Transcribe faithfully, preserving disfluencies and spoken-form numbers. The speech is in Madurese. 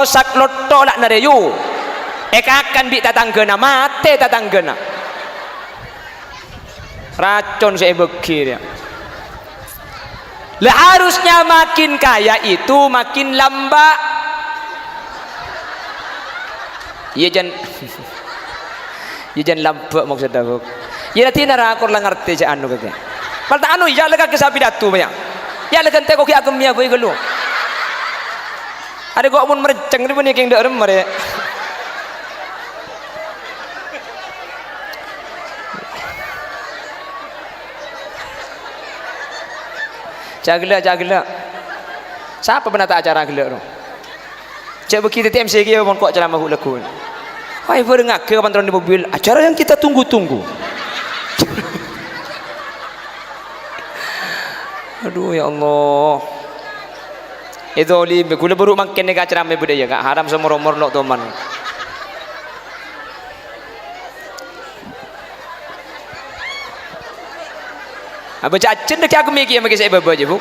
Rosak lotto la' narèyo. Èkakan bi' tatangghâna, matè tatangghâna. Racon sè èbâghi rèya. Lah, harusnya makin kaya itu makin lamba'. Iyâ, jân. Iyâ, jân lamba' maksodda, Bu. Iyâ, la dina ra kor la ngartè jâ' anu kakè. Mal ta' anu, iyâ, la kakè sapi datu, ya. Iyâ, la ghântè kogi akemmèya bhâi ghâllu. Arè kok mon merenceng rè bânnè kèng dâ' remma rè. Jâ' ghellâ', jâ' ghellâ'. Sapa panata acara ghellâ', ro? Jâ' bâgi dhâddhi M C kèya mon kok ceramah ghu-, lagghu. Wah, bârengngaghi kapan terro di mobil. Acara yang kita tunggu-tunggu. Aduh, ya Allah. Èdhâlimi, ghulâ buru mangkèn nèka ceramah bâdâ, ya, Ka'? Haram somor-omor lo' toman. Abâ' jâ' ajân dhâggi' aku mèkè, mèkè sè bâbâ jâ, Bu.